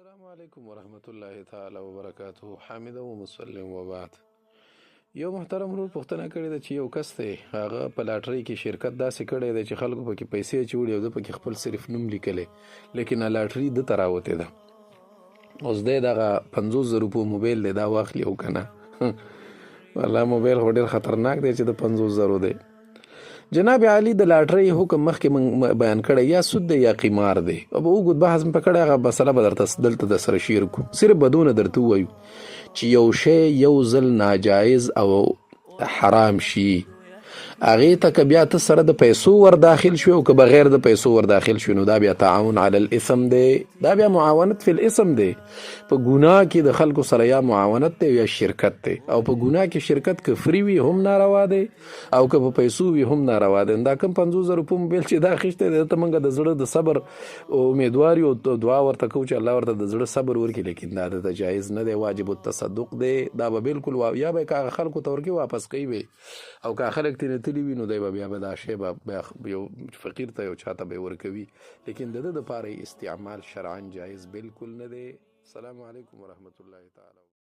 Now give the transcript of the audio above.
السلام علیکم ورحمت الله تعالی وبرکاته. حامد و مسلم وبعد. یو محترم ورور پوښتنه کړې ده چې یو کس دی، هغه په لاټرۍ کې شرکت داسې کړی دی چې خلکو پکې پیسې اچولي او ده پکې خپل صرف نوم لیکلی، لیکن لاټري ده ته راوتې ده. اوس دی دغه 50,000 روپو موبایل دی، دا واخلي او که نه؟ والله موبایل خو ډېر خطرناک دی چې د 50,000 دی. جناب علی، د لاټرۍ حکم مخکې موږ بیان کړی، یا سود دی یا قمار دی، او به اوږد بحث مې په کړی، هغه مسله به درته دلته د سره شیر کو. صرف به دونه درته ووایو چې یو شی یو ځل ناجایز او حرام شي، هغې ته که بیا ته سره د پیسو ور داخل شوې او که بغیر د پیسو ور داخل شوې، نو دا بیا تعاون علی الاثم دی، دا بیا معاونت فی الاثم دی. په ګناه کې د خلکو سره یا معاونت دی یا شرکت دی، او په ګناه کې شرکت که free وي هم ناروا دی او که په پیسو وي هم ناروا دی. دا کوم 50,000 روپو موبایل چې دا اخیستی دی، ته موږ د زړه د صبر امیدوار یو، دعا ورته کوو چې الله ورته د زړه صبر ورکړي، لیکن دا د جایز نه دی، واجب التصدق دی. دا به بالکل یا به که هغه خلکو ته ورکړي واپس کوي به، او که خلک ترې تللي وي نو دی به بیا به دا شی به بیا یو فقیر ته یو چاته به یې ورکوي، لیکن د ده دپاره یې استعمال شرعا جایز بالکل نه دی. السلام علیکم ورحمت الله تعالی.